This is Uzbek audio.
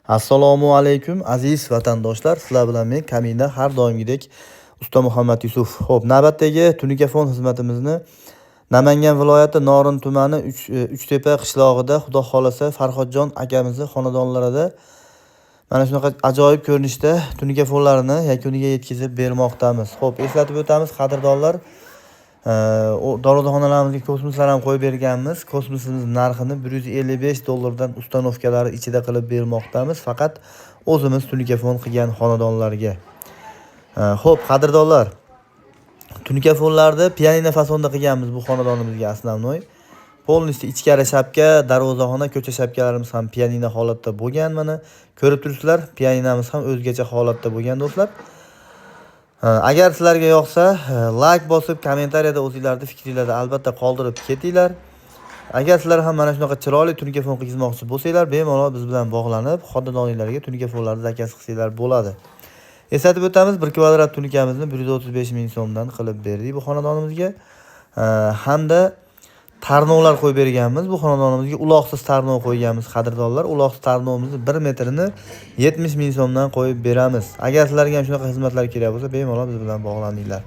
Assalomu alaykum, aziz vatandoshlar. Sizlar bilan men, Kamina, har doimgidek usta Muhammad Yusuf. Xo'p, navbatdagi tunikafon xizmatimizni Namangan viloyati Norin tumani Uchtepa qishlog'ida, Xudo xolasa, Farhodjon akamizni xonadonlarida mana shunaqa ajoyib ko'rinishda tunikafonlarni yakuniga yetkazib bermoqdamiz. Xo'p, eslatib o'tamiz, qadrdonlar, darvozaxonalarimizga kosmoslar ham qo'yib berganmiz. Kosmosimiz narxini 155 dollardan установка lari ichida qilib bermoqdamiz. Faqat o'zimiz tunikafon qilgan xonadonlarga. Xo'p, qadrdonlar, tunikafonlarni pianino fasonda qilganmiz bu xonadonimizga основной. Полностью ichkari шапка, darvozaxona, ko'cha шапка larimiz ham pianino holatda bo'lgan mana. Ko'rib turibsizlar, pianinamiz ham o'zgacha holatda bo'lgan, do'stlar. Agar sizlarga yoqsa, layk bosib, kommentariyada o'zinglarning fikringlarni albatta qoldirib ketinglar. Agar sizlar ham mana shunaqa chiroyli tunikafon qilgizmoqchi bo'lsanglar, bemalol biz bilan bog'lanib, xonadoninglarga tunikafonlarni заказ qilsanglar bo'ladi. Eslatib o'tamiz, 1 kvadrat tunikamizni 135 ming so'mdan qilib berdik bu xonadonimizga. Hamda tarnovlar qo'yib berganmiz bu xonadonimizga. Uloqsiz tarnov qo'yganmiz, qadrdonlar. Uloqsiz tarnovimizni 1 metrini 70 ming so'mdan qo'yib beramiz. Agar sizlarga ham shunaqa xizmatlar kerak bo'lsa, bemalol biz bilan bog'laninglar.